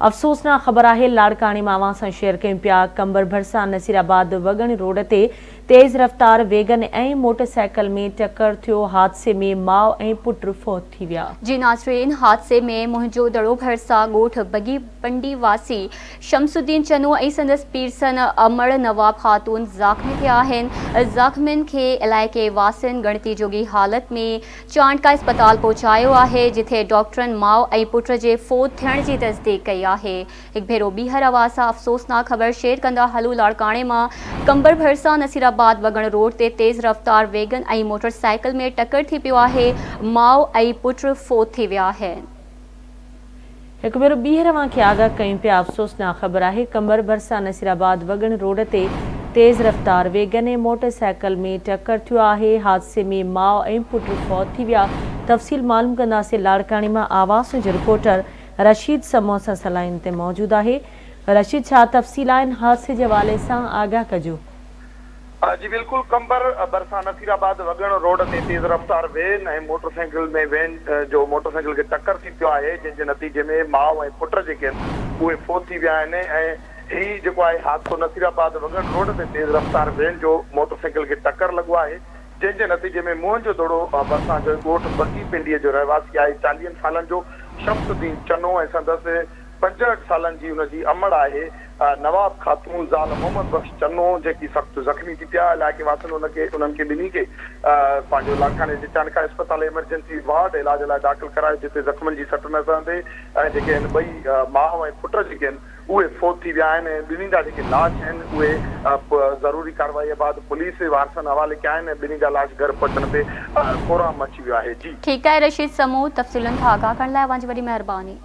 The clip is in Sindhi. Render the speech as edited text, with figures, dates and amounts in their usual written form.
افسوسناڪ خبر آهي لاڙڪاڻي مان اوهان سان شيئر ڪيون پيا قمبر ڀرسان نصير آباد وڳڻ روڊ تي تيز رفتار ويگن ۽ موٽر سائيڪل ۾ ٽڪر ٿيو حادثي ۾ ماء ۽ پٽ فوت ٿي ويا. جي ناظرين حادثي ۾ منهنجو دڙو ڀرسان ڳوٺ بگي پنڊي واسي شمس الدين چنو ۽ سندس پيرسن امڙ نواب خاتون زاخمي ٿيا آهن زخمين کي علائقي واسين ڳڻتي جوڳي حالت ۾ چانڊڪا اسپتال پهچايو آهي جٿي ڊاڪٽرن ماء ۽ پٽ جي فوت ٿيڻ جي تصديق ڪئي آهي. هڪ ڀيرو ٻيهر اوهان سان افسوسناڪ خبر شيئر ڪندا هلون لاڙڪاڻي مان قمبر ڀرسان نصير آباد وڳڻ روڊ تي تيز رفتار ويگن ۽ موٽر سائيڪل ۾ ٽڪر ٿي پيو آهي ماء ۽ پٽ فوت ٿي ويا آهن. هڪ ڀيرو ٻيهر اوهان کي آگاهه ڪيون پيا افسوسناڪ خبر آهي قمبر ڀرسان نصير آباد وڳڻ روڊ تي تيز رفتار ويگن ۽ موٽر سائيڪل ۾ ٽڪر ٿيو آهي حادثي ۾ ماء ۽ پٽ فوت ٿي ويا تفصيل معلوم ڪنداسين لاڙڪاڻي مان آواز جو رپورٽر رشيد سمون اسان سان لائين تي موجود آهي رشيد ڇا تفصيل آهن حادثي جي حوالي سان آگاهه ڪجو. جي بلڪل قمبر ڀرسان نصير آباد وڳڻ روڊ تي تيز رفتار وين ۽ موٽر سائيڪل ۾ وين جو موٽر سائيڪل کي ٽڪر ٿي پيو آهي جنهن جي نتيجي ۾ ماء ۽ پٽ جيڪي آهن اهي فوت ٿي ويا آهن ۽ هي جيڪو آهي حادثو نصير آباد وڳڻ روڊ تي تيز رفتار وين جو موٽر سائيڪل کي ٽڪر لڳو آهي جنهن جي نتيجي ۾ موهن جو دڙو ڀرسان جو ڳوٺ بگي پنڊي جو رهواسي آهي چاليهن سالن جو شمس الدين چنو ۽ سندس 65 سالن جي هن جي امڙ آهي نواب خاتون زال محمد بخش چنو جيڪي سخت زخمي ٿي پيا علائقي واسين ان کي انهن کي ٻنهي کي پنهنجو لاڙڪاڻي جي چانڊڪا اسپتال ايمرجنسي وارڊ علاج لاء داخل ڪرايو جتي زخمن جي سٽ نه سهندي ۽ جيڪي آهن ٻئي ماء ۽ پٽ جيڪي آهن اهي فوت ٿي ويا آهن ۽ ٻنهي جا جيڪي لاش آهن اهي ضروري ڪارروائي بعد پوليس وارثن حوالي ڪيا آهن ۽ ٻنهي جا لاش گهر پهچڻ تي ڪهرام مچي ويو آهي جي. ٺيڪ آهي رشيد سمون تفصيلن کان آگاهه ڪرڻ لاء اوهان جي وڏي مهرباني.